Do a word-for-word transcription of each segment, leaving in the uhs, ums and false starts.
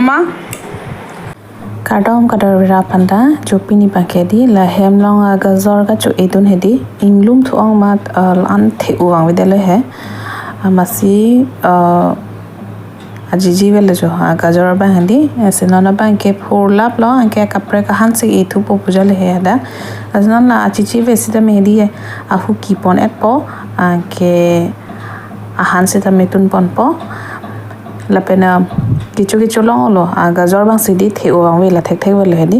Ma? Kardom kadokave aphan ta, jo pini abangke hedi, la hem along agajor kacho-edun hedi, inglum thu-ong amat, uh, la-an the-o vangvedetlo he. Amatsi, uh, ajiji avelo jo, agajor abang hedi, lasi non abangke phurlaplo, anke kaprek ahan si ethupo pu jale he hadak. Lasi non la ajiji ave sitame hedi, ahu kipon-etpo, anke ahan sitame tunponpo. Lapen, ah, kecho kecho longlo, agajor abangsi hedi the-o vangve la thekthek avelo hedi.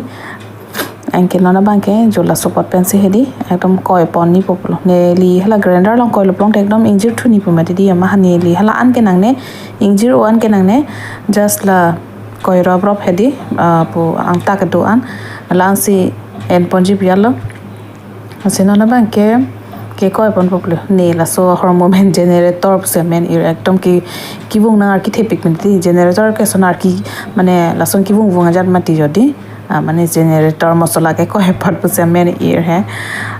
Anke non abangke jo laso apot pensi hedi, ekdom koipon nipo pulo. Neli hala grinder along koilo pulote ekdom ingjir thu nipo mati hedi, amat neli hala an ke nangne, ingjir-o an ke nangne, just la koiroprop hedi, ah, pu angta kedo an, la-ansi enponji pu jalo. Lasi non abangke, ke koiponpo pulo. Ne laso ahormu amen generator pusi amen ir ekdom ke kevung nang arki thepik mati hedi, generator ke lason arki, mane lason kevung vung ajat mati jo hedi. Ah, mane generator mosola ke koipon pusi amen ir he.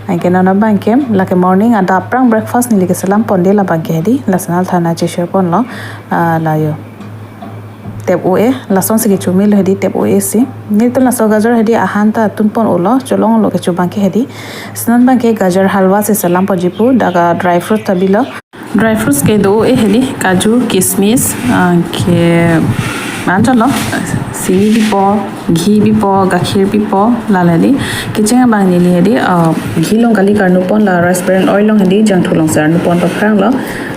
Anke non abangke, lake morning adap aphrang breakfast neli keselam pon hedi la abangke hedi. Lasi nangliphan ta cheshare ponlo. Ah, la jo. Tep-o-e, lasonsi kechomelo hedi tep-o-e si. Nelitum laso gajor hedi ahan ta tunpon-olo, cholonglo kecho abangke hedi. Lasi non abangke gajar halwa si selam ponji pu, dak a dry fruit ta bilo. Dry fruits kedo-o-e hedi, kaju, kismis, anke manjalo, sini bipo, ghee bipo, gakhir bipo, lale hedi. Kecheng abang neli hedi, ah, ghee along kali karnu pon, la rice bran oil along hedi, jangthu alongsi arnu pon paphranglo.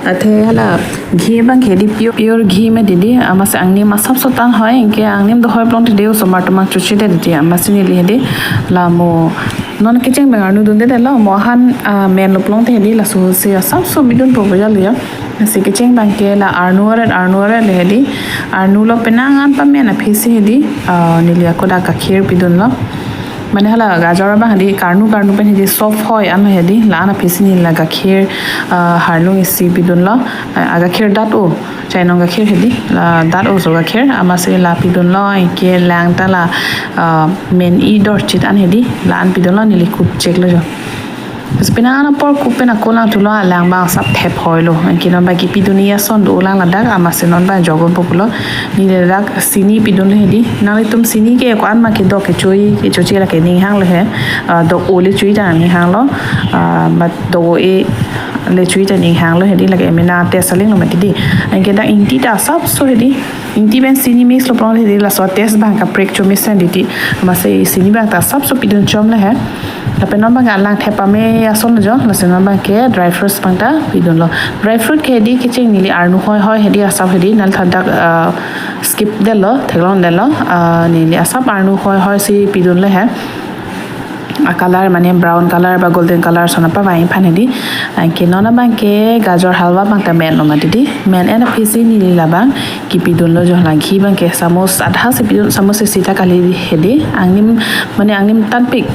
Athe hala ghee abangke hedi pure, pure ghee mati hedi, amatsi angnim asapso tan hoi, anke angnim dohoi pulote hedi osomar atum mang chochedet hedi, amatsi neli hedi la mo non kecheng abang arnudundetlo, mo ahan, ah, menlo pulote hedi laso si asapso bidunpo pu jalo jo. Lasi kecheng abangke la arnu aret, arnu aret le hedi, arnulo penang an pamen aphisi hedi, ah, neli ako dak gakhir pidunlo. Mane hala gajor abang hedi karnu karnu pen hedi soft hoi anlo hedi, la-an aphisi neli la gakhir, ah, harlung isi pidunlo, ah, gakhir dat-o, chainong gakhir hedi, la dat-o so gakhir, amatsi la pidunlo, anke lang ta la, ah, men-i dorchit an hedi, la-an pidunlo, neli kup cheklo jo. Lasi penang an apor kup pen ako langthulo, alang abang asap thep hoilo. Anke non abang kepidun-i ason do-o lang ladak, amatsi non abang jogonpo pulo. Neli ladak sini pidunlo hedi. Nanglitum sini ke ko-an ma kedo kecho-i, kechoche lake ning hanglo he. Ah, do-o le cho-i ta ning hanglo. Ah, mat do-o-e le cho-i ta ning hanglo hedi, lake emena taste alinglo mati hedi. Anke dak ingti ta asapso hedi. Ingti pen sini mix lo pulote hedi laso taste abang kaprek chomesen hedi. Amatsi sini abang ta asapso pidun chomlo he. Lapen non abang alang thep pame asonlo jo, lasi non abangke dry fruits abang ta pidunlo. Dry fruit ke hedi kecheng neli arnu hoi hoi hedi asap hedi, nangliphan dak, ah, skip detlo, theklongdetlo, ah, neli asap arnu hoi hoi si pidunlo he. A color mane brown color ba golden color ason apavang aphan hedi. Anke non abangke gajor halwa abang ta menlo mati hedi. Men-et aphisi neli labang kepidunlo jo, la ghee abangke samus adha si pidun, samus isi ta kali hedi. Angnim, mane angnim tanpik,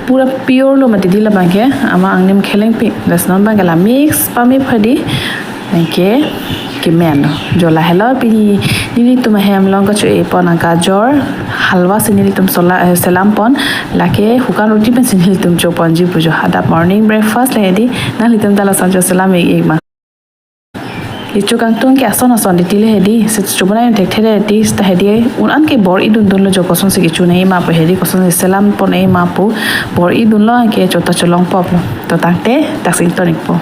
pura pure lo mati hedi labangke, amat angnim khelengpik. Lasi non abangke la mix pame hedi. Anke kemenlo jo, lahelo pini nelitum ahem along kacho-epon agajor halwa si nelitum sola, eh, selam pon, lake hukan roti pensi nelitum choponji pu jo. Adap morning breakfast le hedi, nanglitum ta lason choselam ik ik ma. Kecho kangtung ke ason ason hedi le hedi, si chobonai thekthe hedi, seta hedi un-an ke bor-i dundunlo jo, kosonsi kecho nangji ma pu hedi, kosonsi selam pon nangji ma pu bor-i dunlo, anke chota cholongpo pulo. To tangte, daksi ington ikpo.